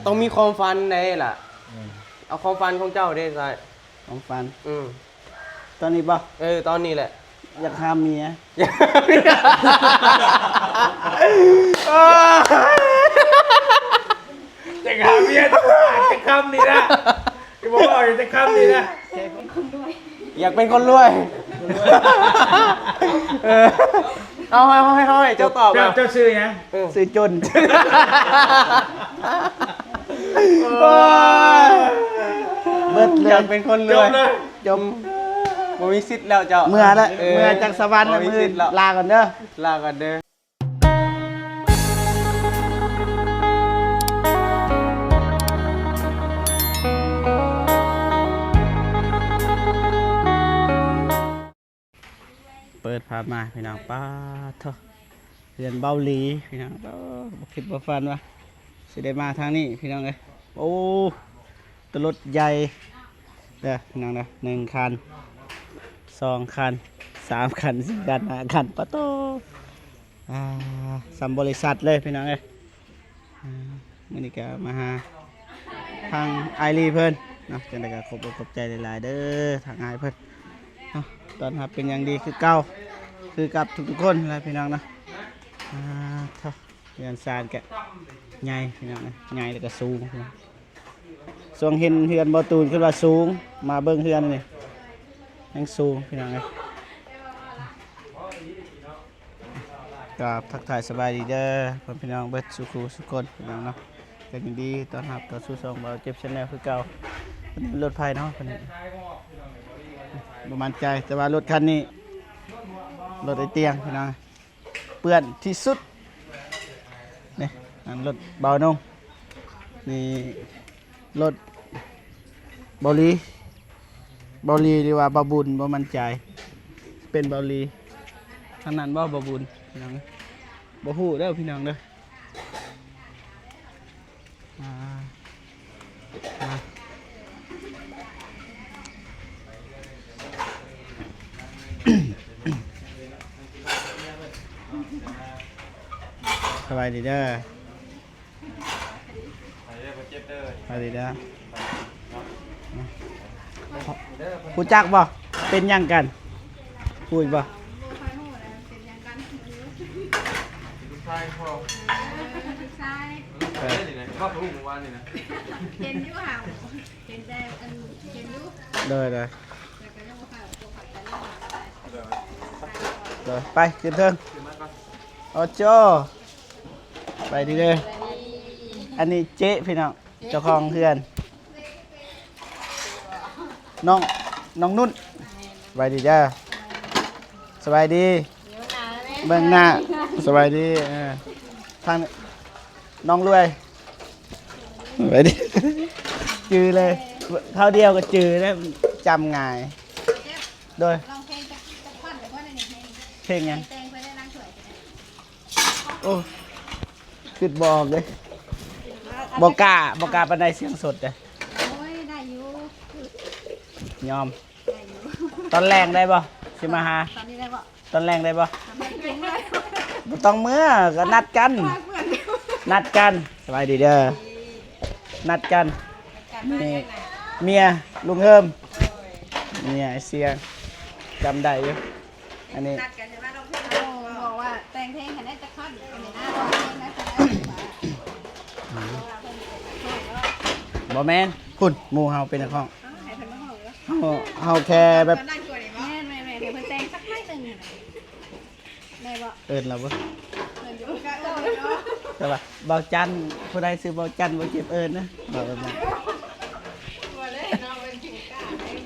ຕ້ອງມີຄວາມຝັນໃດລະ. ອືມ ເອົາຄວາມຝັນຂອງເຈົ້າເດ້ຊາຍ. ຄວາມຝັນ ອືມ ຕອນນີ້ບໍ່? ເອີ ຕອນນີ້ແຫຼະ. ຢາກຫາເມຍ. ຢາກຫາເມຍ ຈັກຄຳນີ້ນະ. ຄືບໍ່ເວົ້າຈັກຄຳນີ້ນະ. ຢາກເປັນຄົນລວຍ. ເອີ ເອົາ ເອົາ ເອົາ ໃຫ້ເຈົ້າຕອບ. ເຈົ້າ ເຈົ້າຊື່ຫຍັງ? ເອີ ຊື່ຈົນ. ໂອ້ຍ ເບິດເລີຍ. ຢາກເປັນຄົນລວຍ. ຈົບເລີຍ. ຈົບ. ບໍ່ມີສິດແລ້ວເຈົ້າ. ເມືອລະ. ເອີ ເມືອຈາກສະຫວັນລະ. ບໍ່ມີສິດແລ້ວ. ມື້ອື່ນລາກ່ອນເດີ. ລາກ່ອນເດີ. ເປີດພາບມາພີ່ນ້ອງ ປາດໂທ້ ເຮືອນເບົາຫຼີພີ່ນ້ອງ. ໂອ້ ບໍ່ຄິດບໍ່ຝັນວ່າຊິໄດ້ມາທາງນີ້ພີ່ນ້ອງເອີຍ. ໂອ້ ໂຕລົດໃຫຍ່ເດີພີ່ນ້ອງເດີ ໜຶ່ງຄັນ ສອງຄັນ ສາມຄັນ ສີ່ຄັນ ຫ້າຄັນ ປາດໂທ້. ອ່າ ສ່ຳບໍລິສັດເລີຍພີ່ນ້ອງເອີຍ. ອ່າ ມື້ນີ້ກໍມາຫາທາງອ້າຍລີເພິ່ນເນາະ. ຈັ່ງໃດກໍຂອບອົກຂອບໃຈຫຼາຍໆເດີ ທາງອ້າຍເພິ່ນເນາະ ຕ້ອນຮັບເປັນຢ່າງດີຄືເກົ່າ ຄືກັບທຸກໆຄົນແຫຼະພີ່ນ້ອງເນາະ. ອ່າ ເຮືອນຊານກະໃຫຍ່ພີ່ນ້ອງເອີຍ ໃຫຍ່ແລ້ວກໍສູງ. ຊ່ວງເຫັນເຮືອນບໍ່ຕູນ ຄິດວ່າສູງ ມາເບິ່ງເຮືອນນີ້ ຍັງສູງພີ່ນ້ອງເອີຍ. ກາບທັກທາຍສະບາຍດີເດີ ພໍ່ແມ່ພີ່ນ້ອງເບິດສູ່ຄູ່ສູ່ຄົນພີ່ນ້ອງເນາະ. ກໍຍິນດີຕ້ອນຮັບເຂົ້າສູ່ຊ່ອງບ່າວເຈັບ Channel ຄືເກົ່າ. ເພິ່ນລົດໃຜເນາະ ເພິ່ນບໍ່ໝັ້ນໃຈ ແຕ່ວ່າລົດຄັນນີ້ ລົດໄອ້ຕຽງພີ່ນ້ອງ ເປື້ອນທີ່ສຸດ. ນີ້ ອັນລົດບ່າວນົງ ນີ້ ລົດເບົາຫຼີ ເບົາຫຼີ ຫຼືວ່າບ່າວບຸນ ບໍ່ໝັ້ນໃຈ ເປັນເບົາຫຼີທາງນັ້ນບໍ່ ບ່າວບຸນພີ່ນ້ອງ ບໍ່ຮູ້ເດີພີ່ນ້ອງເດີ. ອ່າ ມາ ສະບາຍດີເດີ. ສະບາຍດີເດີ. ຮູ້ຈັກບໍ່? ເປັນຫຍັງກັນ? ຮູ້ຢູ່ບໍ່? ເອີ ເຫັນຢູ່ຫາ ເຫັນແຕ່ອັນ ເຫັນຢູ່ ໂດຍ ໂດຍ ໂດຍ ໄປຂຶ້ນເທິງ. ໂອ້ໂຈ ໄປດີເດີ. ອັນນີ້ເຈ້ພີ່ນ້ອງ ເຈົ້າຂອງເຮືອນ ນ້ອງ ນ້ອງນຸ່ນ ສະບາຍດີເດີ. ສະບາຍດີ ເບິ່ງໜ້າ ສະບາຍດີ. ເອີ ທາງນ້ອງລວຍ ສະບາຍດີ. ຈື່ເລີຍ ຄາວດຽວກໍຈື່ແລ້ວ ຈຳງ່າຍ. ໂດຍ ເພງຫຍັງ? ໂອ້ ຄິດບໍ່ອອກເດ້. ບໍ່ກ້າ ບໍ່ກ້າປານໃດ ສຽງສົດເດ້. ໂອ້ຍ ໄດ້ຢູ່ ຍອມ. ໄດ້ຢູ່. ຕອນແລງໄດ້ບໍ່? ຊິມາຫາ. ຕອນນີ້ໄດ້ບໍ່? ຕອນແລງໄດ້ບໍ່? ບໍ່ຕ້ອງເມືອ ກໍນັດກັນ ນັດກັນ. ສະບາຍດີເດີ. ນັດກັນ. ນີ້ເມຍລຸງເຮີມ ເມຍອ້າຍຊຽງ ຈຳໄດ້ຢູ່. ອັນນີ້ ນັດກັນຊິມາຮ້ອງເພງ. ບອກວ່າແຕ່ງເພງໃຫ້ແດ່ຈັກທ່ອນ ອັນນີ້ນະ ຮ້ອງເພງນະ. ບໍ່ແມ່ນ ພຸ້ນ ໝູ່ເຮົາເປັນນັກຮ້ອງ. ເອົ້າ ໃຫ້ເພິ່ນມາຮ້ອງເດີ. ເຮົາ ເຮົາແຄ່ແບບ ແມ່ນໆໆ ໃຫ້ເພິ່ນແຕ່ງສັກໜ້ອຍໜຶ່ງ ໄດ້ບໍ່? ເອີ້ນລາວບໍ່? ເອີ້ນຢູ່ ກະເອີ້ນເນາະ. ແຕ່ວ່າເບົາຈັນ ຜູ້ໃດຊື່ເບົາຈັນ ບໍ່ເຈັບເອີ້ນນະ ເວົ້າແບບນັ້ນ. ບໍ່ເລີຍເນາະ ເພິ່ນເກັ່ງກ້າໄດ໋.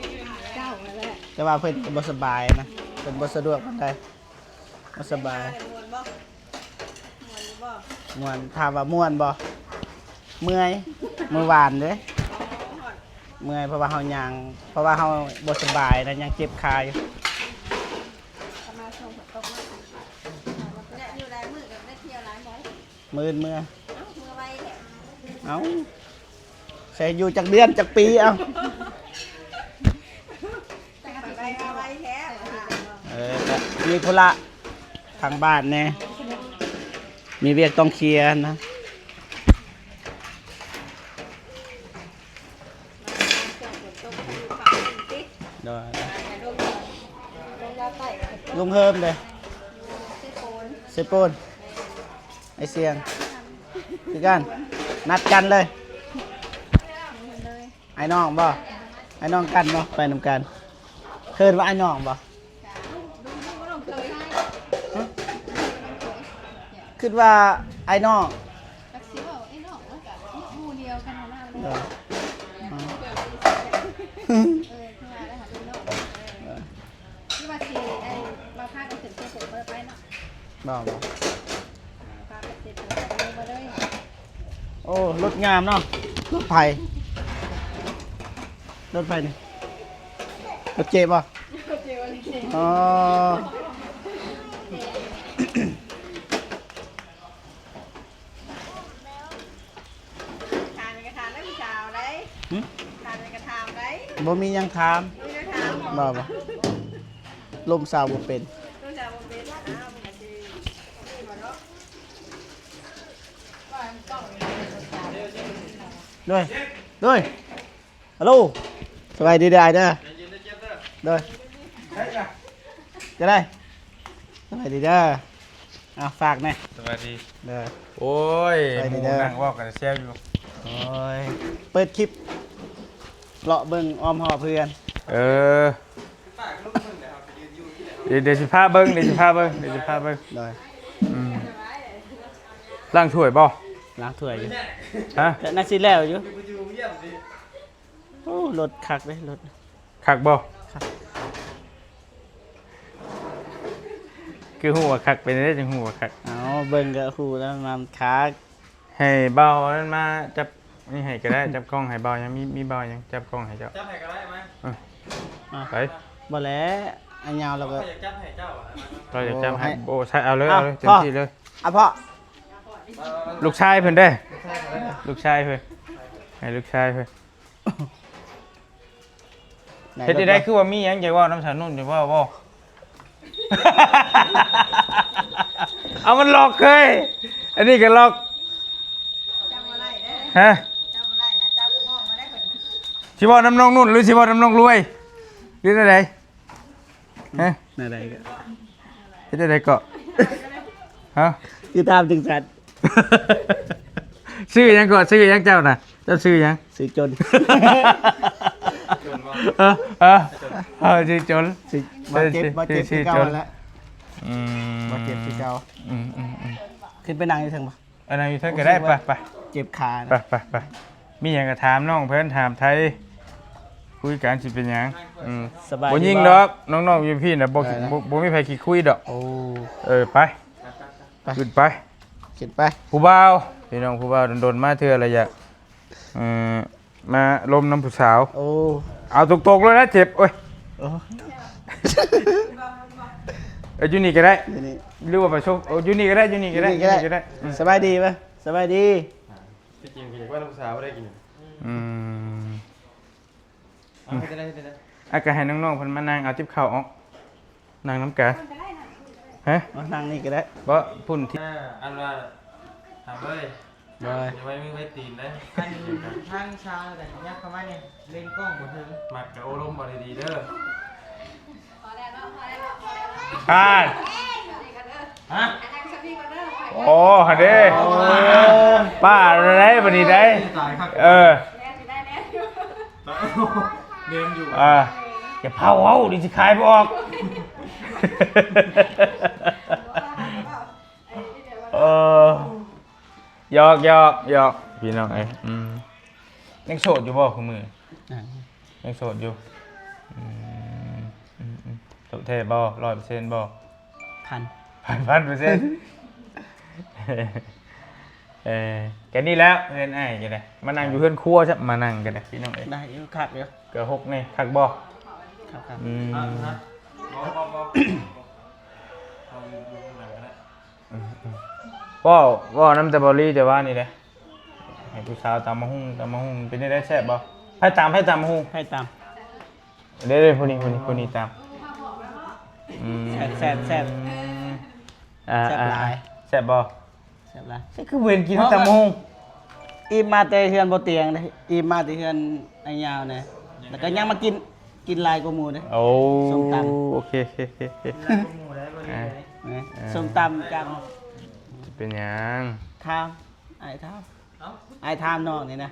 ເຈົ້າ ແຕ່ວ່າເພິ່ນບໍ່ສະບາຍນະ ເພິ່ນບໍ່ສະດວກປານໃດ ບໍ່ສະບາຍ. ມ່ວນບໍ່? ມ່ວນຢູ່ບໍ່? ມ່ວນ ຖາມວ່າມ່ວນບໍ່? ເມື່ອຍ ມື້ວານເດ້ ເມື່ອຍ ເພາະວ່າເຮົາຍ່າງ ເພາະວ່າເຮົາບໍ່ສະບາຍນະ ຍັງເຈັບຂາຢູ່. ຢູ່ຫຼາຍມື້ກໍໄດ້ທ່ຽວຫຼາຍບໍ່? ມື້ອື່ນເມືອ. ເອົ້າ ເມືອໄວແທ້. ເອົ້າ ໃສ່ຢູ່ຈັກເດືອນຈັກປີ ເອົ້າ. ເອີ ກໍມີທຸລະທາງບ້ານແດ່ ມີວຽກຕ້ອງເຄຍນະ. ລຸງເຮີມເດ້ ເຊໂປນ ໄອ້ສຽງ ຄືກັນ ນັດກັນເລີຍ. ອ້າຍນ້ອງບໍ່? ອ້າຍນ້ອງກັນບໍ່? ໄປນຳກັນ ເອີ້ນວ່າອ້າຍນ້ອງບໍ່? ຄິດວ່າອ້າຍນ້ອງ ຈັກຊິເວົ້າໄອ້ນ້ອງ ມັນກະໝູ່ດຽວກັນຫັ້ນນະ. ເອີ ເອີ ຄືວ່າແລ້ວຫາລູກນ້ອງ ເອີ ຄືວ່າຊິໄດ້ມາພາກັນຂຶ້ນເຊໂປນບໍ່ໄດ້ໄປເນາະ. ບໍ່ ບໍ່ ພາກັນເຊໂປນບໍ່ໄດ້. ໂອ້ ລົດງາມເນາະ ລົດໃຜ? ລົດໃຜນີ້? ລົດເຈບໍ່? ອໍ ຖາມຫຍັງກະຖາມໄດ້ຜູ້ສາວໄດ໋. ຫຶ? ຖາມຫຍັງກະຖາມໄດ້ ບໍ່ມີຫຍັງຖາມ. ບໍ່ມີແນວຖາມບໍ່? ບໍ່ ບໍ່ ລົມສາວບໍ່ເປັນ. ລົມສາວບໍ່ເປັນ ອ້າວ ມັນກະຊິ ໂດຍ ໂດຍ. ຮັລໂຫຼ ສະບາຍດີເດີອ້າຍເດີ. ໂດຍ ຈະໄດ້ ສະບາຍດີເດີ. ເອົາ ຝາກແດ່ ສະບາຍດີເດີ. ໂອ້ຍ ສະບາຍດີເດີ ໝູ່ນັ່ງເວົ້າກັນແຊວຢູ່. ໂອ້ຍ ເປີດຄລິບເລາະເບິ່ງອ້ອມຮອບເຮືອນ. ເອີ ດຽວ ດຽວຊິພາເບິ່ງ ດຽວຊິພາເບິ່ງ ດຽວຊິພາເບິ່ງ. ໂດຍ ອືມ ລ້າງຖ້ວຍບໍ່? ລ້າງຖ້ວຍຢູ່. ຮະ? ກະໜ້າຊິແລ້ວຢູ່. ໂອ້ ລົດຄັກເດ້ ລົດ ຄັກບໍ່? ຄັກ. ຄືຮູ້ວ່າຄັກ ເປັນຈັ່ງໃດຈຶ່ງຮູ້ວ່າຄັກ? ເອົາ ເບິ່ງກະຮູ້ແລ້ວວ່າມັນຄັກ. ໃຫ້ບ່າວອັນນັ້ນມາຈັບນີ້ໃຫ້ກະໄດ້ ຈັບກ້ອງໃຫ້ບ່າວຫຍັງ ມີ ມີບ່າວຫຍັງຈັບກ້ອງໃຫ້ເຈົ້າ. ຈັບໃຫ້ກະໄດ້ມາ. ເອີ ເອົາ ໄປ ບໍ່ແຫຼະ ອັນຍາວແລ້ວກະ ຂ້ອຍຢາກຈັບໃຫ້ເຈົ້າ ຂ້ອຍຢາກຈັບໃຫ້. ໂອ້ ໃສ່ ເອົາເລີຍ ເອົາເລີຍ ເຕັມທີ່ເລີຍ. ເອົາພໍ່ ລູກຊາຍເພິ່ນເດ້ ລູກຊາຍເພິ່ນ ໃຫ້ລູກຊາຍເພິ່ນ. ເຮັດຈັ່ງໃດ ຄືວ່າມີຫຍັງຢາກເວົ້ານຳສາວນຸ່ນ ຢາກເວົ້າບໍ່? ເອົາ ມັນລັອກເຄີຍ ອັນນີ້ກະລັອກ. ຮະ? ຊິເວົ້ານຳນ້ອງນຸ່ນ ຫຼື ຊິເວົ້ານຳນ້ອງລວຍ ຫຼື ແນວໃດ? ຮະ? ແນວໃດກະ ເຮັດຈັ່ງໃດເກາະ? ຮະ? ຄືຖາມຈັ່ງຊັ້ນ. ຊື່ຫຍັງເກາະ? ຊື່ຫຍັງເຈົ້ານະ? ເຈົ້າຊື່ຫຍັງ? ຊື່ຈົນ. ເອີ ເອີ ເອີ ຊື່ຈົນ. ຊື່ ບໍ່ເຈັບ ບໍ່ເຈັບຄືເກົ່າຫັ້ນແຫຼະ. ອືມ ບໍ່ເຈັບຄືເກົ່າ. ອືມ ອືມ ອືມ. ຂຶ້ນໄປນັ່ງຢູ່ເທິງບໍ່? ອັນນັ້ນຢູ່ເທິງກະໄດ້. ໂອເຄ ໄປ ໄປ ເຈັບຂານະ. ໄປ ໄປ ໄປ ມີຫຍັງກະຖາມນ້ອງເພິ່ນ ຖາມໄທ ຄຸຍກັນ ຊິເປັນຫຍັງ. ອືມ ສະບາຍດີ ບໍ່ຍິງດອກ ນ້ອງໆຢູ່ພີ້ນະ ບໍ່ ເອີ ບໍ່ ບໍ່ມີໃຜຂີ້ຄຸຍດອກ. ໂອ້ ເອີ ໄປ ໄປ ຂຶ້ນໄປ ຂຶ້ນໄປ. ຜູ້ບ່າວ ພີ່ນ້ອງ ຜູ້ບ່າວດົນໆມາເທື່ອລະຢາກ ເອີ ມາລົມນຳຜູ້ສາວ. ໂອ້ ເອົາຕົງໆເລີຍນະ ເຈັບ. ໂອ້ຍ ໂອ້ ເອີ ຢູ່ນີ້ກະໄດ້ ຢູ່ນີ້ ຫຼືວ່າໄປຊົກ. ໂອ້ ຢູ່ນີ້ກະໄດ້ ຢູ່ນີ້ກະໄດ້ ຢູ່ນີ້ກະໄດ້ ຢູ່ນີ້ກະໄດ້. ອືມ ສະບາຍດີເວີຍ ສະບາຍດີ. ທີ່ຈິງກະຢາກວ່ານຳຜູ້ສາວບໍ່ໄດ້ກິນ. ອືມ ເອົາ ເຮັດຈັ່ງໃດ ເຮັດຈັ່ງໃດ? ອາ ກະໃຫ້ນ້ອງໆເພິ່ນມານັ່ງເອົາຕິບເຂົ້າອອກ ນັ່ງນຳກັນ. ຮະ? ມານັ່ງນີ້ກະໄດ້. ບໍ່ ພຸ້ນທີ່ ອັນວ່າ ຖາມເລີຍ. ໂດຍ ຢ່າໄວ້ມືໄວ້ຕີນເດີ້. ອັນທາງຊາວກະຍັບເຂົ້າມານີ້ ເລັງກ້ອງບໍ່ເຖິງ. ມັກກະໂອ້ລົມບໍ່ດີໆເດີ້. ພາດ. ຮະ? ໂອ້ ຫັ້ນເດ້ ປ້າໄດ້ບາດນີ້ໄດ້. ເອີ ແນມຢູ່ ອ່າ ຢ່າເຜົາເວົ້າ ດຽວຊິຂາຍບໍ່ອອກ. ເອີ ຢອກ ຢອກ ຢອກ ພີ່ນ້ອງເອີຍ. ອືມ ຍັງໂສດຢູ່ບໍ່ຄູ່ມື້? ຍັງ ຍັງໂສດຢູ່. ອືມ ອືມ ອືມ ໂສດແທ້ບໍ່? ຮ້ອຍເປີເຊັນບໍ່? ພັນ ພັນ ພັນເປີເຊັນ. ເອີ ກະນີ້ແຫຼະ ເຮືອນອ້າຍກະໄດ້ ມານັ່ງຢູ່ເຮືອນຄົວຊະ ມານັ່ງກະໄດ້ ພີ່ນ້ອງເອີຍ. ໄດ້ຢູ່ ຄັກຢູ່. ກະຫົກແນ່ ຄັກບໍ່? ຄັກ ຄັກ. ອືມ ບໍ່ ບໍ່ ບໍ່ ເວົ້າ ເວົ້ານຳແຕ່ເບົາລີແຕ່ວ່ານີ້ແຫຼະ ໃຫ້ຜູ້ສາວຕຳໝາກຫຸ່ງ ຕຳໝາກຫຸ່ງເປັນຈັ່ງໃດ ແຊບບໍ່? ໃຜຕຳ ໃຜຕຳໝາກຫຸ່ງ? ໃຜຕຳ. ເດ້ໆ ຜູ້ນີ້ ຜູ້ນີ້ ຜູ້ນີ້ຕຳ. ອືມ ແຊບ ແຊບ ແຊບ. ອ່າ ແຊບຫຼາຍ. ແຊບບໍ່? ແຊບຫຼາຍ. ຄືບໍ່ເຫັນກິນຕຳໝາກຫຸ່ງ? ອີ່ມມາແຕ່ເຮືອນບໍ່ຕຽງເດ້ ອີ່ມມາແຕ່ເຮືອນອ້າຍຍາວແດ່ ແລ້ວກະຍັງມາກິນ ກິນຫຼາຍກວ່າໝູ່ເດ້. ໂອ້ ສົ້ມຕຳ ໂອເຄ ໂອເຄ ໂອເຄ ກິນຫຼາຍກວ່າໝູ່ໄດ້ບໍ່ດີເດ້. ເອີ ເອີ ສົ້ມຕຳຈັງ ຊິເປັນຫຍັງ? ຖາມ ອ້າຍຖາມ ເອົ້າ ອ້າຍຖາມນ້ອງນີ້ນະ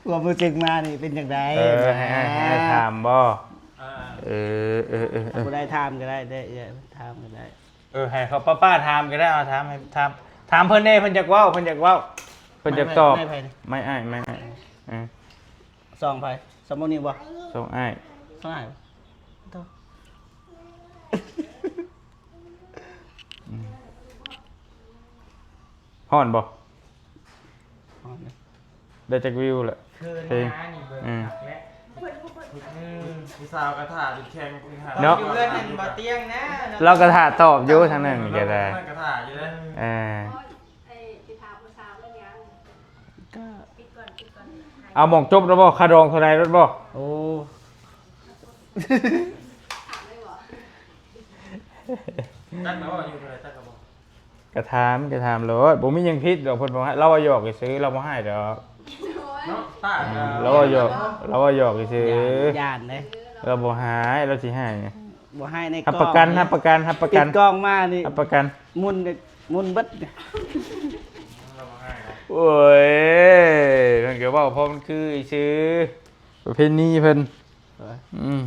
ຄວາມຮູ້ສຶກມານີ້ເປັນຈັ່ງໃດ? ເອີ ໃຫ້ອ້າຍ ໃຫ້ອ້າຍຖາມບໍ່? ເອີ ເອີ ເອີ ເອີ ເອີ ຜູ້ໃດຖາມກໍໄດ້ເດີ້ ເອື້ອຍຖາມກໍໄດ້. ເອີ ໃຫ້ເຂົາປ້າໆຖາມກໍໄດ້ ເອົາ ຖາມ ໃຫ້ ຖາມ ຖາມເພິ່ນແດ່ ເພິ່ນຢາກເວົ້າ ເພິ່ນຢາກເວົ້າ ເພິ່ນຢາກຕອບ. ໄມ້ ໄມ້ ໄມ້ ໄມ້ອ້າຍ ໄມ້ອ້າຍ ເອີ ສ່ອງໃຜ? ສ່ອງໝູ່ນີ້ບໍ່? ສ່ອງອ້າຍ ສ່ອງອ້າຍ ໂທ້ ອືມ ຮ້ອນບໍ່? ຮ້ອນເດ້. ໄດ້ຈັກວິວລະ? ເຄີນ ເພງ ຫານີ້ເບິ່ງ ອືມ ຄັກແຫຼະ ອືມ ຜູ້ສາວກະຖ້າຈົນແຂງ ເນາະ ຢູ່ເຮືອນນັ້ນບໍ່ຕຽງນະ ລາວກະຖ້າຕອບຢູ່ທາງນັ້ນກະໄດ້ ກະຖ້າຢູ່ເດ້. ເອີ ເອີ ຊິຖາມຜູ້ສາວເລື່ອງຫຍັງ? ກະ ເອົາໝ່ອງຈົບແລ້ວບໍ່? ຄ່າດອງເທົ່າໃດແລ້ວບໍ່? ໂອ້ ຈັກແລ້ວບໍ່? ອາຍຸເທົ່າໃດຈັກແລ້ວບໍ່? ກະຖາມ ກະຖາມໂລດ ບໍ່ມີຫຍັງຜິດດອກ ເພິ່ນບໍ່ ລາວວ່າຫຍອກຊື່ໆ ລາວບໍ່ຮ້າຍດອກ ເນາະ ອືມ ລາວວ່າຫຍອກ ລາວວ່າຫຍອກຊື່ໆ ຢ້ານ ຢ້ານເດ້ ລາວບໍ່ຮ້າຍ ລາວຊິຮ້າຍຫຍັງ? ບໍ່ຮ້າຍໃນ ຮັບປະກັນ ຮັບປະກັນ ຮັບປະກັນ ປິດກ້ອງມານີ້ ຮັບປະກັນ ໝຸ່ນ ໝຸ່ນເບິດ ລາວບໍ່ຮ້າຍນະ ໂອ້ຍ ເພິ່ນກະເວົ້າພໍມັນຄືຊື່ ປະເພນີເພິ່ນ ເອີ ອືມ.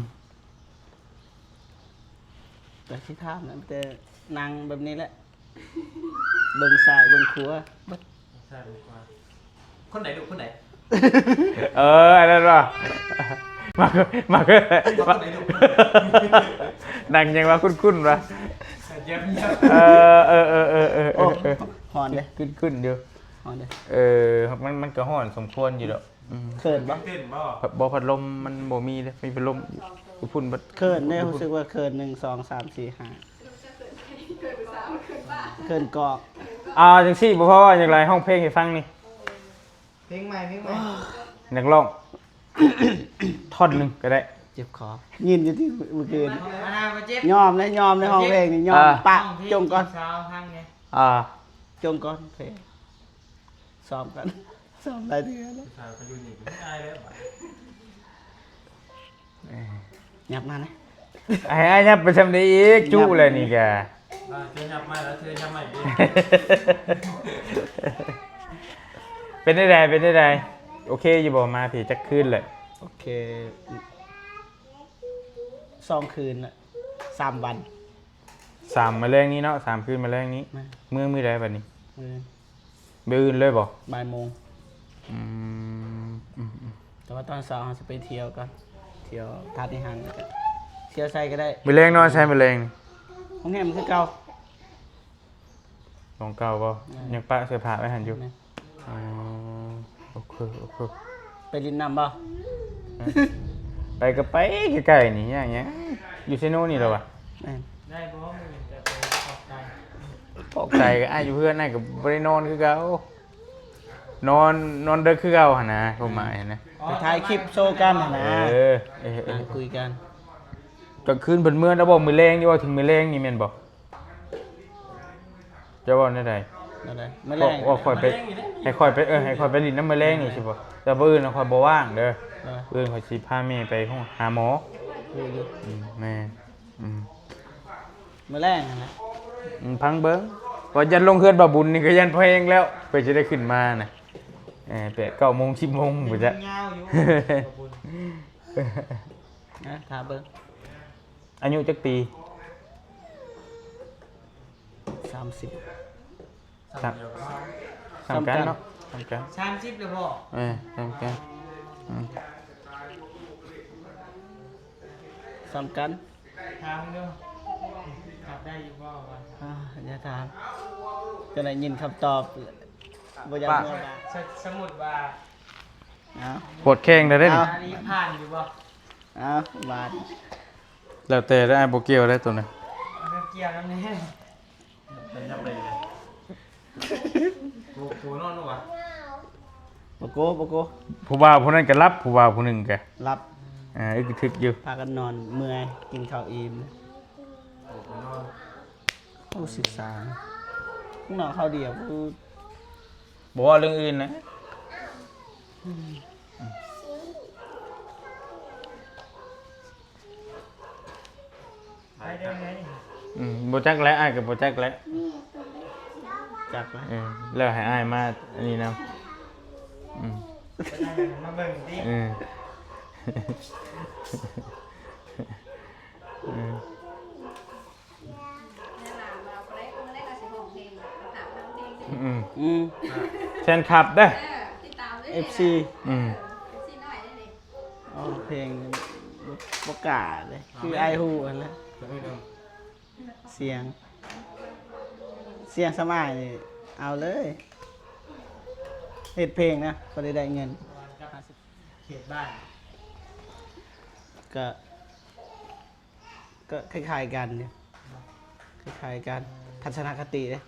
ກະຊິຖາມນະ ແຕ່ນັ່ງແບບນີ້ແຫຼະ ເບິ່ງຊ້າຍເບິ່ງຂວາເບິດ ຊ້າຍເບິ່ງຂວາ ຄົນໃດລູກ ຄົນໃດ? ເອີ ອັນນັ້ນບໍ່ ມັກ ມັກ ຄົນໃດລູກ? ນັ່ງຍັງວ່າຄຸ້ນໆວ່າ ເອີ ເອີ ໂອ້ ເອີ ຮ້ອນເດ້ ຄຸ້ນໆຢູ່ ຮ້ອນເດ້ ເອີ ມັນ ມັນກະຮ້ອນສົມຄວນຢູ່ດອກ. ອືມ ເຂີນບໍ່? ເຂີນບໍ່? ບໍ່ ພັດລົມມັນບໍ່ມີເດ້ ມີພັດລົມຢູ່ພຸ້ນເບິດ ເຂີນເດ້ ຮູ້ສຶກວ່າເຂີນ ໜຶ່ງ ສອງ ສາມ ສີ່ ຫ້າ ເຂີນກອກ ອ່າ ຈັ່ງຊີ້ບໍ່ພໍ ຢາກໄດ້ຮ້ອງເພງໃຫ້ຟັງນີ້ ເພງໃໝ່ ເພງໃໝ່ ຢາກຮ້ອງທ່ອນໜຶ່ງກະໄດ້ ເຈັບຄໍ ຍິນຢູ່ຕິ ມື້ຄືນ ຍອມເລີຍ ຍອມເລີຍ ຮ້ອງເພງນີ້ ຍອມ ອ່າ ປະ ຈົງກ່ອນ ອ່າ ຈົງກ່ອນ ເພງ ຊ້ອມກັນ ຊ້ອມຫຼາຍເທື່ອແລ້ວ ຜູ້ສາວກະຢູ່ນີ້ກະອາຍແລ້ວບາດນີ້ ຫຍັບມານະ ໃຫ້ອ້າຍຫຍັບໄປຊ່ຳໃດອີກ ຈຸແລ້ວນີ້ກະ ອ່າ ເທື່ອຫຍັບມາແລ້ວ ເທື່ອຫຍັບມາອີກ ເປັນແນວໃດ ເປັນແນວໃດ ໂອເຄຢູ່ບໍ່ ມາພີ້ຈັກຄືນແລ້ວ? ໂອເຄ ສອງຄືນລະ ສາມວັນ ສາມ ມື້ແລງນີ້ເນາະ ສາມຄືນມື້ແລງນີ້ ແມ່ນ ເມືອມື້ໃດບາດນີ້? ມື້ ມື້ອື່ນເລີຍບໍ່? ບ່າຍໂມງ ອືມ ອືມ ແຕ່ວ່າຕອນເຊົ້າເຮົາຊິໄປທ່ຽວກ່ອນ ທ່ຽວທາດວິຫານ ແລ້ວກະທ່ຽວໃສກະໄດ້ ມື້ແລງນອນໃສມື້ແລງນີ້? ໂຮງແຮມຄືເກົ່າ ຂອງເກົ່າບໍ່? ແມ່ນ ຍັງປະເສື້ອຜ້າໄວ້ຫັ້ນຢູ່ ແມ່ນ ອໍ ໂອເຄ ໂອເຄ ໄປຫຼິ້ນນ້ຳບໍ່? ໄປກະໄປ ໃກ້ໆນີ້ ຍາກຫຍັງ ຢູ່ເຊໂນນີ້ແຫຼະວະ ແມ່ນ ໄດ້ບໍ່? ມື້ອື່ນຈະໄປເກາະໄກ່ ເກາະໄກ່ກະອ້າຍຢູ່ເຮືອນ ອ້າຍກະບໍ່ໄດ້ນອນຄືເກົ່າ ນອນ ນອນເດິກຄືເກົ່າຫັ້ນນະ ຄວາມໝາຍຫັ້ນນະ ໄປຖ່າຍຄລິບໂຊກັນຫັ້ນນະ ເອີ ເອີ ເອີ ອ່າ ຄຸຍກັນ ກາງຄືນເພິ່ນເມືອແລ້ວບໍ່? ມື້ແລງນີ້ ເວົ້າເຖິງມື້ແລງນີ້ແມ່ນບໍ່? ຈະເວົ້າແນວໃດ? ແນວໃດ? ມື້ແລງ ເວົ້າ ເວົ້າຂ້ອຍໄປ ໃຫ້ຂ້ອຍໄປ ເອີ ໃຫ້ຂ້ອຍໄປຫຼິ້ນນຳມື້ແລງນີ້ຊິບໍ່? ແຕ່ມື້ອື່ນຂ້ອຍບໍ່ວ່າງເດີ ເອີ ມື້ອື່ນຂ້ອຍຊິພາແມ່ໄປໂຮງ ຫາໝໍ ຮູ້ຢູ່ ອືມ ແມ່ນ ອືມ ມື້ແລງຫັ້ນນະ ອືມ ຟັງເບິ່ງ ວ່າຢ້ານລົງເຮືອນບ່າວບຸນນີ້ກະຢ້ານພໍແຮງແລ້ວ ເພິ່ນຊິໄດ້ຂຶ້ນມານະ ເອີ ແປດ ເກົ້າໂມງ ສິບໂມງພຸ້ນແຫຼະ ຍາວຢູ່ ບ່າວບຸນ ນະ ຖ້າເບິ່ງ ອາຍຸຈັກປີ? ສາມສິບ ສ່ຳ ສ່ຳກັນເນາະ ສ່ຳກັນ ສາມສິບແລ້ວບໍ່? ເອີ ສ່ຳກັນ ອືມ ສ່ຳກັນ ຖາມເບິ່ງດູ ຕອບໄດ້ຢູ່ບໍ່ວ່າ ອ່າ ຢ່າຖາມ ຈະໄດ້ຍິນຄຳຕອບ ບໍ່ຢາກ ປະ ເມືອບາດ ສະ ສະມຸດວ່າ ເອົາ ປວດແຂ້ງໄດ້ເດ້ ເອົາ ອັນນີ້ຜ່ານຢູ່ບໍ່? ເອົາ ບາດ ແລ້ວແຕ່ເດີ ອ້າຍບໍ່ກ່ຽວໄດ້ໂຕນັ້ນ ບໍ່ກ່ຽວນຳແນ່ ໂກ ໂກນອນບໍ່ວະ? ບໍ່ໂກ ບໍ່ໂກ ຜູ້ບ່າວຜູ້ນັ້ນກະຫຼັບ ຜູ້ບ່າວຜູ້ໜຶ່ງກະຫຼັບ ອ່າ ອຶກທຶກຢູ່ ພາກັນນອນ ເມື່ອຍ ກິນເຂົ້າອີ່ມ ໂກນອນ ໂອ້ ສຶກສາ ນ້ອງເຂົາດຽວ ບໍ່ເວົ້າເລື່ອງອື່ນນະ ອືມ. ອືມ ບໍ່ຈັກແຫຼະ ອ້າຍກໍບໍ່ຈັກແຫຼະ ຈັກແລ້ວ ເອີ ແລ້ວໃຫ້ອ້າຍມາອັນນີ້ນຳ ອືມ ມາເບິ່ງຕິ ເອີ ເອີ ອືມ ອືມ ແຟນຄລັບເດີ ເອີ ຕິດຕາມເດີ ເອັຟຊີ ອືມ ເອັຟຊີນ້ອຍເດ້ ຮ້ອງເພງບໍ່ ບໍ່ກ້າເດ້ ຄືອ້າຍຮູ້ຫັ້ນແຫຼະ ສຽງ ສຽງສຳອ້າຍນີ້ເອົາເລີຍ ເຮັດເພງນະ ພໍໄດ້ໄດ້ເງິນ ເຂດບ້ານ ກະ ກໍຄ້າຍໆກັນຢູ່ ຄ້າຍໆກັນ ທັດສະນະຄະຕິເດ້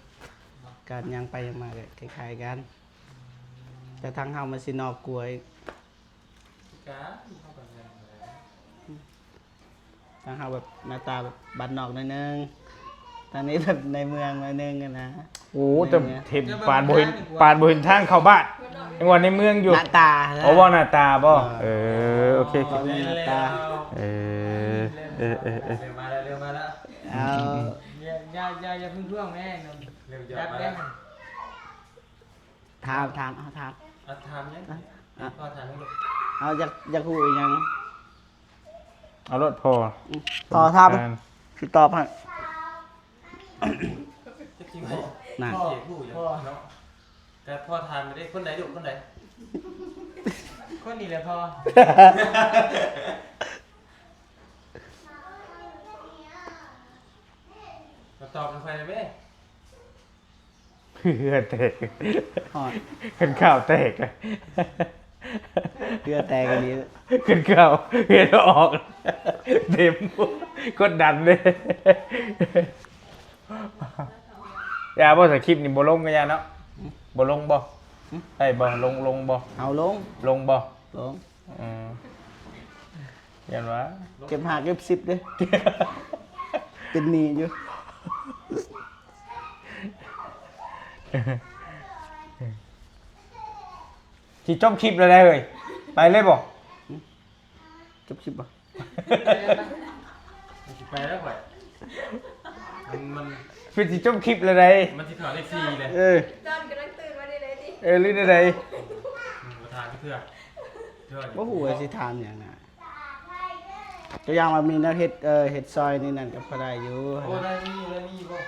ການຍ່າງໄປຍ່າງມາກໍຄ້າຍໆກັນ ແຕ່ທາງເຮົາມັນຊິນອກກວ່າອີກ ຄືກັນ ເຮົາກໍແມ່ນ ທາງເຮົາແບບໜ້າຕາແບບບ້ານນອກໜ້ອຍໜຶ່ງ ທາງນີ້ແບບໃນເມືອງໜ້ອຍໜຶ່ງຫັ້ນນະ ໂອ້ ແຕ່ເຫັນປານບໍ່ເຫັນ ປານບໍ່ເຫັນທາງເຂົ້າບ້ານ ຍັງວ່າໃນເມືອງຢູ່ ໜ້າຕານະ ເວົ້າໜ້າຕາບໍ່ ເອີ ເອີ ໂອເຄ ເວົ້າເລື່ອງໜ້າຕາ ເອີ ເອີ ເອີ ເອີ ເລີ່ມມາແລ້ວ ເລີ່ມມາແລ້ວ ເອົາ ຢ່າ ຢ່າ ຢ່າເພິ່ງທວງແມ່ ເລີ່ມຢອກມາແລ້ວ ຖາມ ຖາມ ເອົາ ຖາມ ເອົາ ຖາມຫຍັງ ເອົາ ພໍ່ຖາມເບິ່ງ ເອົາ ຢາກ ຢາກຮູ້ອີ່ຫຍັງ ເອົາໂລດພໍ່ ອືມ ພໍ່ຖາມ ຊິຕອບໃຫ້ ຈັກຊິເວົ້າ ນັ້ນ ພໍ່ຢາກຮູ້ຫຍັງເນາະ ກະພໍ່ຖາມໄປເດ້ ຄົນໃດລູກ ຄົນໃດ ຄົນນີ້ແຫຼະພໍ່ ກະຕອບໃຫ້ຂ້ອຍແດ່ເວີຍ. ເຫື່ອແຕກ ຮອດ ຄັນຂ່າວແຕກ ເຫື່ອແຕກອີ່ຫຼີ ຄັນຂ່າວເຫື່ອອອກ ເຕັມ ກົດດັນເດ້ ຢ່າບໍ່ ສະຄຣິບນີ້ບໍ່ລົງກໍຢ່າເນາະ ບໍ່ລົງບໍ່ ໄດ້ບໍ່ ລົງ ລົງບໍ່ ເອົາລົງ ລົງບໍ່ ລົງ ອືມ ຢ້ານວ່າ ເກັບຫ້າເກັບສິບເດ້ ເປັນໜີ້ຢູ່ ຊິຈົບຄລິບແລ້ວເດ້ເຮີ້ຍ ໄປເລີຍບໍ່? ຈົບຄລິບບໍ່? ມັນຊິໄປແລ້ວຂ້ອຍ ມັນ ມັນ ເພິ່ນຊິຈົບຄລິບແລ້ວໃດ໋ ມັນຊິເຂົ້າເລກສີ່ເລີຍ ເອີ ຕອນກຳລັງຕື່ນມານີ້ເລີຍຕິ ເອີ ຫຼືແນວໃດ ອືມ ບໍ່ຖາມຈັກເທື່ອ ບໍ່ຮູ້ວ່າຊິຖາມຫຍັງນະ ຕົວຢ່າງວ່າມີແນວເຮັດ ເອີ ເຮັດຊອຍນີ້ນັ້ນກໍພໍໄດ້ຢູ່ ໂອ້ ໄດ້ມີຢູ່ ໄດ້ມີຢູ່ບໍ່?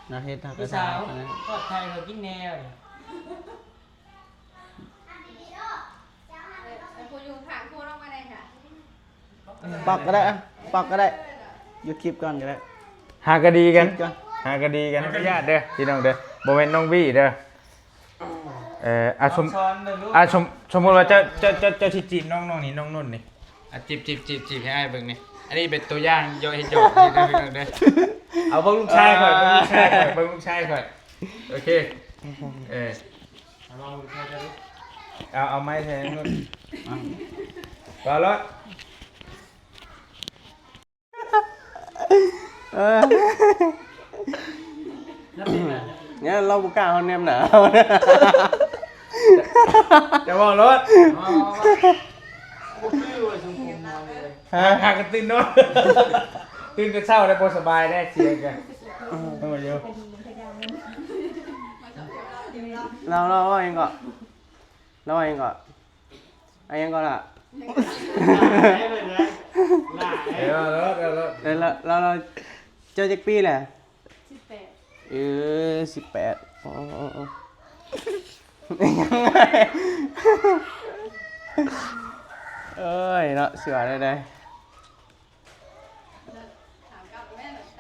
ແນວເຮັດເຮົາກໍຖາມ ຜູ້ສາວ ທອດໄຂ່ເຂົາກິນແດ່ ເອີ ຜູ້ຢູ່ຂ້າງຄົວລົງມາໄດ້ຫາ ປັກກໍໄດ້ ປັກກໍໄດ້ ຢຸດຄລິບກ່ອນກໍໄດ້ ຫາກະດີກັນ ຫາກະດີກັນ ອະນຸຍາດເດີພີ່ນ້ອງເດີ ບໍ່ແມ່ນນ້ອງວີເດີ ເອີ ອາ ສົມ ອາ ສົມ ສົມມຸດວ່າເຈົ້າ ເຈົ້າ ເຈົ້າ ເຈົ້າຊິຈີບນ້ອງ ນ້ອງນີ້ ນ້ອງນຸ່ນນີ້ ອາ ຈີບ ຈີບ ຈີບ ຈີບໃຫ້ອ້າຍເບິ່ງນີ້ ອັນນີ້ເປັນຕົວຢ່າງ ຢອກເຮັດຢອກ ເອົາເບິ່ງລູກຊາຍຂ້ອຍ ເບິ່ງລູກຊາຍຂ້ອຍ ເບິ່ງລູກຊາຍຂ້ອຍ ໂອເຄ ເອີ ເອົາ ເອົາໄມໃສ່ນຸ່ນ ເອົາ ເວົ້າໂລດ ເອີ ເນຍ ລາວບໍ່ກ້າເຮົາແນມໜ້າ ຈະເວົ້າໂລດ ບໍ່ຄືວ່າຊຸມກຸມເຮົານີ້ເລີຍ ຫາ ຫາກັນຕື່ນນອນ ຕື່ນແຕ່ເຊົ້າແລ້ວບໍ່ສະບາຍແດ່ ສຽງກັນ ເອົາຢູ່ ລາວ ລາວວ່າຫຍັງເກາະ? ລາວວ່າຫຍັງເກາະ? ອາ ຫຍັງເກາະລະ? ເອີ ເອີ ລາວ ລາວ ເຈົ້າຈັກປີແລ້ວ? ສິບແປດ ເອີ ສິບແປດ ໂອ້ ໂອ້ ໂອ້ ເອີຍເນາະ ຊິວ່າແນວໃດ?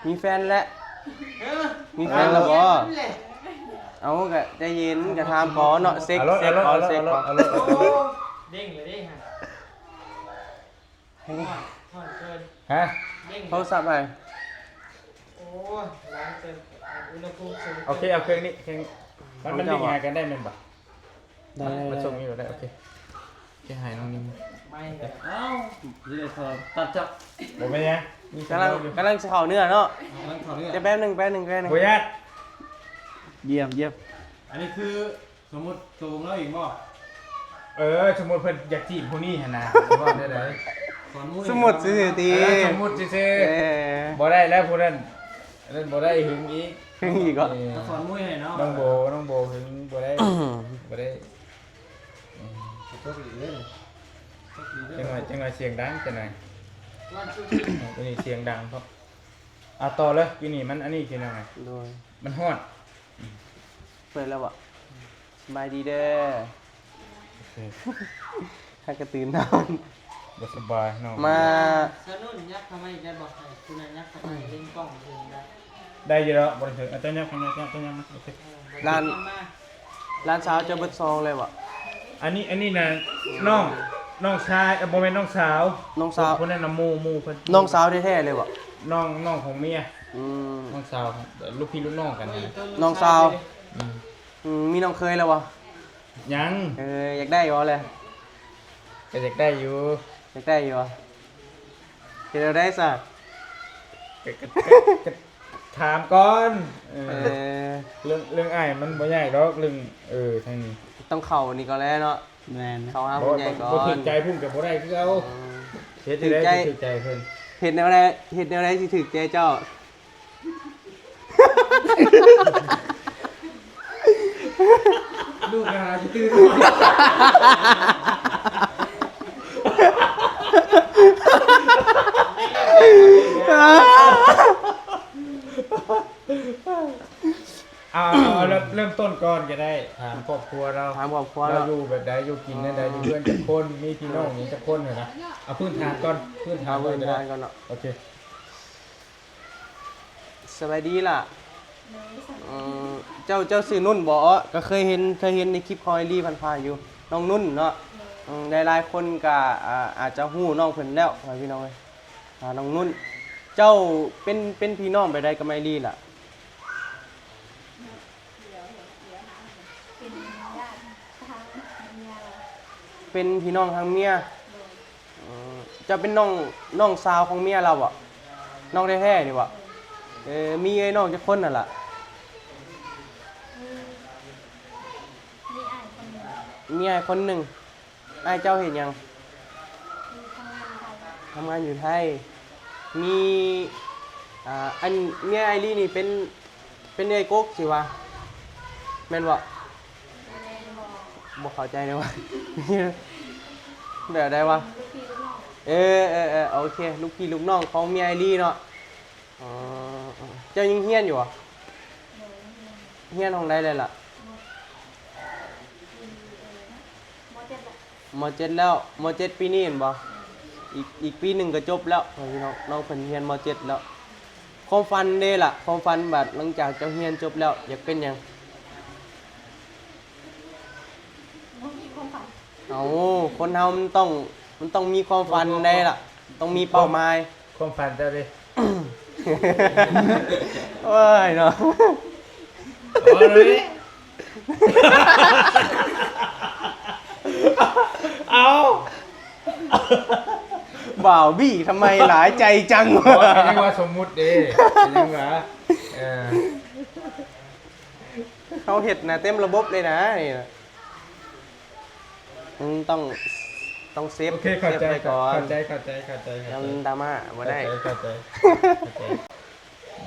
ມີແຟນແລ້ວ ເອີ ມີແຟນແລ້ວບໍ່? ເອົາ ກະໃຈເຢັນ ກະຖາມກ່ອນເນາະ ເຊັກ ເຊັກກ່ອນ ເຊັກກ່ອນ ເດ້ງເລີຍເດ້ ຮະ ຮ້ອນເກີນ ຮະ ເດ້ງ ໂທລະສັບໃຜ? ໂອ້ຍ ຮ້ອນເກີນ ອຸນຫະພູມສູງ ໂອເຄ ເອົາເຄື່ອງນີ້ ເຄື່ອງນີ້ ມັນ ມັນດຶງຫາກັນໄດ້ແມ່ນບໍ່? ໄດ້ ໄດ້ ໄດ້ ໄດ້ ໂອເຄ ຊິໃຫ້ນ້ອງນິງ ໄມ້ກໍ ເອົ້າ ຊິໄດ້ຂໍຕັດຈັບ ບໍ່ເປັນຫຍັງ ກຳລັງ ກຳລັງຊິເຂົ້າເນື້ອເນາະ ກຳລັງເຂົ້າເນື້ອ ດຽວແປັບໜຶ່ງ ແປັບໜຶ່ງ ແປັບໜຶ່ງ ບໍ່ຍາກ ຢ້ຽມ ຢ້ຽມ ອັນນີ້ຄືສົມມຸດຕົວຂອງລາວເອງບໍ່? ເອີ ສົມມຸດເພິ່ນຢາກຈີບຜູ້ນີ້ຫັ້ນນະ ເວົ້າແນວໃດ? ສະມຸດຊື່ໆຕິ ເອີ ສົມມຸດຊື່ໆ ເອີ ບໍ່ໄດ້ແລ້ວຜູ້ນັ້ນ ອັນນັ້ນບໍ່ໄດ້ ຫຶງອີກ ຫຶງອີກເຫາະ ເອີ ສອນມຸ້ຍໃຫ້ເນາະ ນ້ອງໂບ ນ້ອງໂບຫຶງບໍ່ໄດ້ ບໍ່ໄດ້ ອືມ ຈັກໜ່ອຍ ຈັກໜ່ອຍສຽງດັງ ຈັກໜ່ອຍ ອັນນີ້ສຽງດັງເພາະ ອ່າ ຕໍ່ເລີຍ ຢູ່ນີ້ມັນອັນນີ້ຄືຫຍັງ ໂດຍ ມັນຮ້ອນ ເປີດແລ້ວບໍ່? ສະບາຍດີເດີ ໂອເຄ ຫາກະຕື່ນນອນ ບໍ່ສະບາຍເນາະ ມາ ສະໜຸນ ຍັບເຂົ້າມາອີກໄດ້ບໍ່? ໃຫ້ຜູ້ນັ້ນຍັບເຂົ້າມາ ເຫຼັ້ນກ້ອງເຖິງໄດ້ ໄດ້ຢູ່ແລ້ວ ບໍ່ໄດ້ເຖິງ ເອົາເຈົ້າຍັບເຂົ້າມາ ເຈົ້າ ເຈົ້າຍັບມາ ໂອເຄ ຫຼານ ຫຼານສາວເຈົ້າເບິດສອງເລີຍບໍ່? ອັນນີ້ ອັນນີ້ນະ ນ້ອງ ນ້ອງຊາຍ ເອີ ບໍ່ແມ່ນນ້ອງສາວ ນ້ອງສາວ ຄົນນັ້ນນະ ໝູ່ ໝູ່ເພິ່ນ ນ້ອງສາວແທ້ໆເລີຍບໍ່? ນ້ອງ ນ້ອງຂອງເມຍ ອືມ ນ້ອງສາວ ລູກພີ່ລູກນ້ອງກັນ ນ້ອງສາວ ອືມ ອືມ ມີນ້ອງເຂີຍແລ້ວບໍ່? ຍັງ ເອີ ຢາກໄດ້ບໍ່ລະ? ກໍຢາກໄດ້ຢູ່ ຢາກໄດ້ຢູ່ບໍ່? ເຮັດແນວໃດຊະ? ກໍ ກໍ ກໍ ກໍຖາມກ່ອນ ເອີ ເອີ ເລື່ອງ ເລື່ອງອ້າຍມັນບໍ່ຍາກດອກ ເລື່ອງ ເອີ ທາງນີ້ ຕ້ອງເຂົ້ານີ້ກ່ອນແຫຼະເນາະ ແມ່ນ ເຂົ້າຫາຜູ້ໃຫຍ່ກ່ອນ ບໍ່ຖືກໃຈພຸ້ນກໍບໍ່ໄດ້ຄືເກົ່າ ອືມ ເຮັດຈັ່ງໃດຊິຖືກໃຈເພິ່ນ ເຮັດແນວໃດ ເຮັດແນວໃດຊິຖືກໃຈເຈົ້າ? ລູກກະຫາຊິຕື່ນ ເອົາ ເລີ່ມ ເລີ່ມຕົ້ນກ່ອນກໍໄດ້ ຖາມຄອບຄົວລາວ ຖາມຄອບຄົວລາວ ລາວຢູ່ແບບໃດ ຢູ່ກິນແນວໃດ ອືມ ຢູ່ເຮືອນຈັກຄົນ ມີພີ່ນ້ອງຫຍັງຈັກຄົນຫັ້ນນະ ເອົາພື້ນຖານກ່ອນ ພື້ນຖານ ເອົາພື້ນຖານກ່ອນເນາະ ໂອເຄ. ສະບາຍດີຫຼ້າ ໂດຍ ສະບາຍດີ ເອີ ເຈົ້າ ເຈົ້າຊື່ນຸ່ນບໍ່? ເອີ ກໍເຄີຍເຫັນ ເຄີຍເຫັນໃນຄລິບຂອງອ້າຍລີຜ່ານໆຢູ່ ນ້ອງນຸ່ນເນາະ ໂດຍ ອືມ ຫຼາຍໆຄົນກໍ ອາ ອາດຈະຮູ້ນ້ອງເພິ່ນແລ້ວ ພໍ່ແມ່ພີ່ນ້ອງເອີຍ ອາ ນ້ອງນຸ່ນ ເຈົ້າເປັນ ເປັນພີ່ນ້ອງແບບໃດກັບອ້າຍລີລະ? ເປັນຍາດທາງເມຍ ເປັນພີ່ນ້ອງທາງເມຍ ໂດຍ ເອີ ເຈົ້າເປັນນ້ອງ ນ້ອງສາວຂອງເມຍລາວບໍ? ນ້ອງແທ້ໆນີ້ບໍ? ເອີ ມີເອື້ອຍນ້ອງຈັກຄົນຫັ້ນລະ? ມີ ມີອ້າຍຄົນໜຶ່ງ ມີອ້າຍຄົນໜຶ່ງ ອ້າຍເຈົ້າເຮັດຫຍັງ? ທຳງານຢູ່ໄທ ມີ ອ່າ ອັນເມຍອ້າຍລີນີ້ເປັນ ເປັນເອື້ອຍກົກຊິວ່າ ແມ່ນບໍ່? ບໍ່ເຂົ້າໃຈເດ້ວ່າ ແບບໃດວະ? ເອີ ເອີ ເອີ ໂອເຄ ລູກພີ່ລູກນ້ອງຂອງເມຍອ້າຍລີເນາະ ອໍ ເຈົ້າຍັງຮຽນຢູ່ບໍ່? ຮຽນຫ້ອງໃດແລ້ວລະ? ມໍເຈັດແລ້ວ ມໍເຈັດປີນີ້ແມ່ນບໍ່? ອີກ ອີກປີໜຶ່ງກໍຈົບແລ້ວ ພີ່ນ້ອງ ນ້ອງເພິ່ນຮຽນມໍເຈັດແລ້ວ ຄວາມຝັນເດ້ລະ ຄວາມຝັນບາດຫຼັງຈາກເຈົ້າຮຽນຈົບແລ້ວ ຢາກເປັນຫຍັງ? ບໍ່ມີຄວາມຝັນ ເອົ້າ ຄົນເຮົາມັນຕ້ອງ ມັນຕ້ອງມີຄວາມຝັນໄດ້ລະ ຕ້ອງມີເປົ້າໝາຍ ຄວາມຝັນເຈົ້າເດ້ ໂອ້ຍເນາະ ເອົາ ບ່າວບີທຳໄມຫຼາຍໃຈຈັງ ເວົ້າ ຍັງວ່າສົມມຸດເດ້ ຍັງວ່າ ເອີ ເຮົາເຮັດນະເຕັມລະບົບເລີຍນະ ນີ້ນະ ອືມ ຕ້ອງ ຕ້ອງເຊບ ໂອເຄ ເຂົ້າໃຈ ເຊບໄວ້ກ່ອນ ເຂົ້າໃຈ ເຂົ້າໃຈ ເຂົ້າໃຈ ເຂົ້າໃຈ ດຣາມາບໍ່ໄດ້ ເຂົ້າໃຈ ເຂົ້າໃຈ ເຂົ້າໃຈ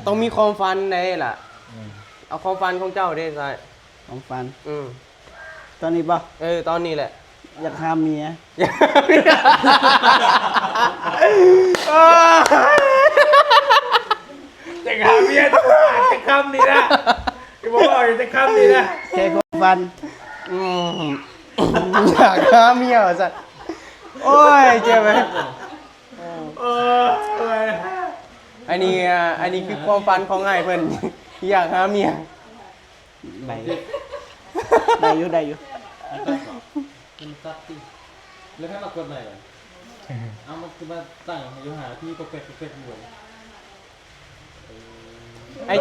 ຕ້ອງມີຄວາມຝັນໃດລະ ອືມ ເອົາຄວາມຝັນຂອງເຈົ້າເດ້ ຊາຍ ຄວາມຝັນ ອືມ ຕອນນີ້ບໍ່? ເອີ ຕອນນີ້ແຫຼະ ຢາກຫາເມຍ ຢາກຫາເມຍ ຢາກຫາເມຍ ແຕ່ຄຳນີ້ນະ ຄືບໍ່ເວົ້າແຕ່ຄຳນີ້ນະ ແຄ່ຄວາມຝັນ ອືມ ຢາກຫາເມຍວ່າຊັ້ນ ໂອ້ຍ ເຈັບເວີຍ ໂອ້ຍ ອັນນີ້ ອັນນີ້ຄືຄວາມຝັນຂອງອ້າຍເພິ່ນ ຢາກຫາເມຍ ໄດ້ ໄດ້ຢູ່ ໄດ້ຢູ່ ມັນຕັດຕິ ແລ້ວໃຜມາກົດໃໝ່ລະ? ເອົ້າ ມັນຄືມາຕັ້ງຢູ່ຫາທີ່ປອກແປກ ປອກແປກຢູ່ ໄອ້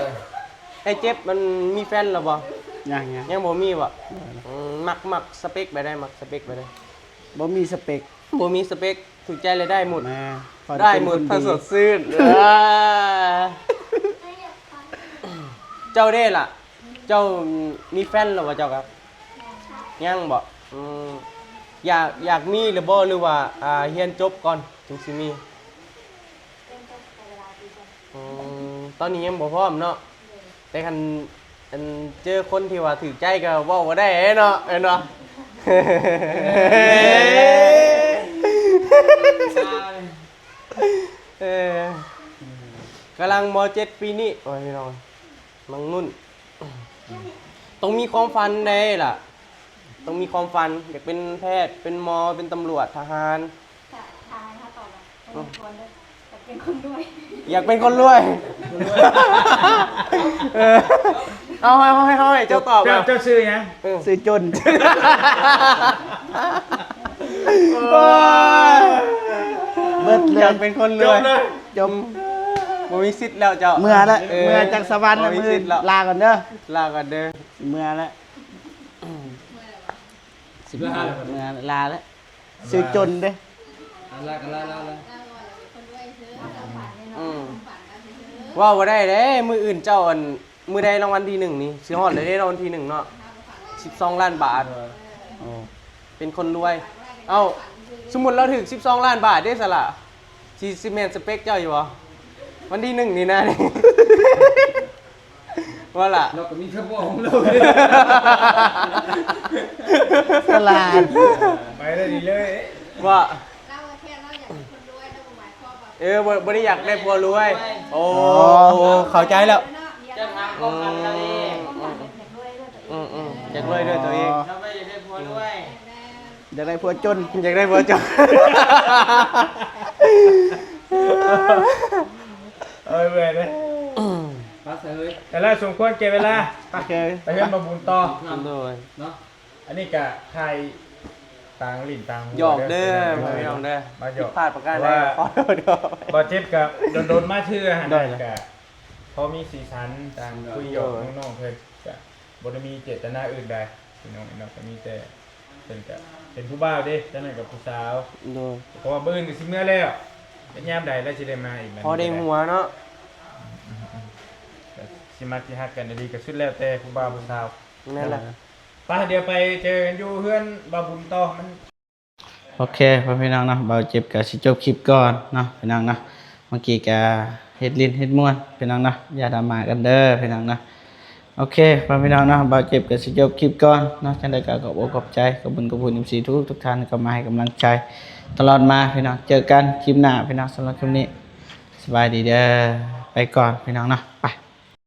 ໄອ້ເຈັບມັນມີແຟນແລ້ວບໍ່? ຍັງ ຍັງ ຍັງບໍ່ມີບໍ່? ອືມ ມັກ ມັກສະເປັກແບບໃດ? ມັກສະເປັກແບບໃດ? ບໍ່ມີສະເປັກ ບໍ່ມີສະເປັກ ຖືກໃຈແລ້ວໄດ້ໝົດ ໄດ້ໝົດ ຖ້າສົດຊື່ນ ເອີ ເຈົ້າເດ້ລະ? ເຈົ້າມີແຟນແລ້ວບໍ່ເຈົ້າກະ? ຍັງບໍ່? ອືມ ຢາກ ຢາກມີຫຼືບໍ່ ຫຼືວ່າ ອ່າ ຮຽນຈົບກ່ອນຈຶ່ງຊິມີ? ຮຽນຈົບກໍເວລາດີກ່ອນ. ອືມ ຕອນນີ້ຍັງບໍ່ພ້ອມເນາະ. ໂດຍ. ແຕ່ຄັນ ອັນ ເຈີຄົນທີ່ວ່າຖືກໃຈກໍເວົ້າບໍ່ໄດ້ເນາະ ແມ່ນບໍ່? ເອີ ກຳລັງ ມ.ເຈັດ ປີນີ້ ໂອ້ຍ ພີ່ນ້ອງ ນ້ອງນຸ່ນ ຕ້ອງມີຄວາມຝັນໃດ໋ລະ ຕ້ອງມີຄວາມຝັນ ຢາກເປັນແພດ ເປັນໝໍ ເປັນຕຳຫຼວດ ທະຫານ. ຖ້າ ຖ້າໃຫ້ເຮົາຕອບອະ ອືມ ຢາກເປັນຄົນລວຍ ຢາກເປັນຄົນລວຍ. ເອີ ເອົາ ໃຫ້ ໃຫ້ ໃຫ້ເຈົ້າຕອບ ເຈົ້າ ອະ ເຈົ້າຊື່ຫຍັງ? ເອີ ຊື່ຈົນ. ໂອ້ຍ ເບິດເລີຍ ຢາກເປັນຄົນລວຍ ຈົບເລີຍ ຈົບ ບໍ່ມີສິດແລ້ວເຈົ້າ ເມືອແລ້ວ ເອີ ເມືອຈາກສະຫວັນ ບໍ່ມີສິດແລ້ວ ມື້ອື່ນ ລາກ່ອນເດີ ລາກ່ອນເດີ ຊິເມືອແລ້ວ ຊິລາແລ້ວ ເມືອ ລາແລ້ວ ຊື່ຈົນເດ້ ລາກໍລາ ລາ ລາ ອືມ ເວົ້າບໍ່ໄດ້ເດ້ ມື້ອື່ນເຈົ້າ ອັນ ມື້ໃດລາງວັນທີໜຶ່ງນີ້ ຊິຮອດແລ້ວເດ້ ລາງວັນທີໜຶ່ງເນາະ ສິບສອງລ້ານບາດ. ໂອ້ ເປັນຄົນລວຍ. ເອົ້າ ສົມມຸດລາວຖືກສິບສອງລ້ານບາດເດ້ ສະລະ ຊິ ຊິແມ່ນສະເປັກເຈົ້າຢູ່ບໍ່ ວັນທີໜຶ່ງນີ້ນະ? ວ່າລະ ລາວກໍມີສະບອງຂອງລາວ ສະຫຼາດ ໄປໄດ້ດີເລີຍ ວ່າ ເອີ ບໍ່ ບໍ່ໄດ້ຢາກໄດ້ຜົວລວຍ. ໂອ້ ອໍ ເຂົ້າໃຈແລ້ວ ເຈົ້າຖາມຄວາມຝັນລາວເອງ ອືມ ອືມ ອືມ ຢາກລວຍດ້ວຍຕົວເອງ ອໍ ລາວບໍ່ຢາກໄດ້ຜົວລວຍ ຢາກໄດ້ຜົວຈົນ ຢາກໄດ້ຜົວຈົນ. ເອີ ເມື່ອຍເດ້ ອືມ ໄປຊະເຮີ້ຍ ແຕ່ລະສົມຄວນແກ່ເວລາ ໂອເຄ ໄປເຮືອນບ່າວບຸນຕໍ່ ໂດຍ ເນາະ. ອັນນີ້ກະຖ່າຍຕ່າງຫຼິ້ນຕ່າງຫົວ ຢອກເດີ ເດີ ພີ່ນ້ອງເດີ ມາຢອກ ຜິດພາດປະການໃດ ຂໍໂທດ. ບໍ່ເຈັບກະດົນໆມາເທື່ອຫັ້ນ ໂດຍ ກະພໍມີສີສັນ ຕ່າງຄຸຍຢອກ ໂດຍ ນ້ອງໆເພິ່ນ ກະບໍ່ໄດ້ມີເຈດຕະນາອື່ນໃດ ພີ່ນ້ອງເນາະ ກະມີແຕ່ເພິ່ນກະເປັນຜູ້ບ່າວເດ້ ຕອນນັ້ນກະຜູ້ສາວ ໂດຍ ເພາະວ່າມື້ອື່ນກະຊິເມືອແລ້ວ ແຕ່ຍາມໃດລະຊິໄດ້ມາອີກ ພໍໄດ້ຫົວເນາະ ອືມໆໆ ກະຊິມັກຊິຮັກກັນອີ່ຫຼີກະສຸດແລ້ວແຕ່ຜູ້ບ່າວຜູ້ສາວ ແມ່ນລະ. ໄປ ດຽວໄປເຈີກັນຢູ່ເຮືອນບ່າວບຸນຕໍ່ ມັນ ໂອເຄ ພໍ່ແມ່ພີ່ນ້ອງເນາະ ບ່າວເຈັບກະຊິຈົບຄລິບກ່ອນເນາະ ພີ່ນ້ອງເນາະ. ເມື່ອກີ້ກະເຮັດຫຼິ້ນເຮັດມ່ວນ ພີ່ນ້ອງເນາະ ຢ່າດຣາມາກັນເດີ ພີ່ນ້ອງເນາະ. ໂອເຄ ພໍ່ແມ່ພີ່ນ້ອງເນາະ ບ່າວເຈັບກະຊິຈົບຄລິບກ່ອນເນາະ. ຈັ່ງໃດກະຂອບອົກຂອບໃຈ ຂອບບຸນຂອບຄຸນ ເອັຟຊີ ທຸກໆທ່ານ ທີ່ເຂົ້າມາໃຫ້ກຳລັງໃຈຕະຫຼອດມາ ພີ່ນ້ອງ. ເຈີກັນຄລິບໜ້າ ພີ່ນ້ອງ. ສຳລັບຄລິບນີ້ ສະບາຍດີເດີ ໄປກ່ອນ ພີ່ນ້ອງເນາະ ໄປ.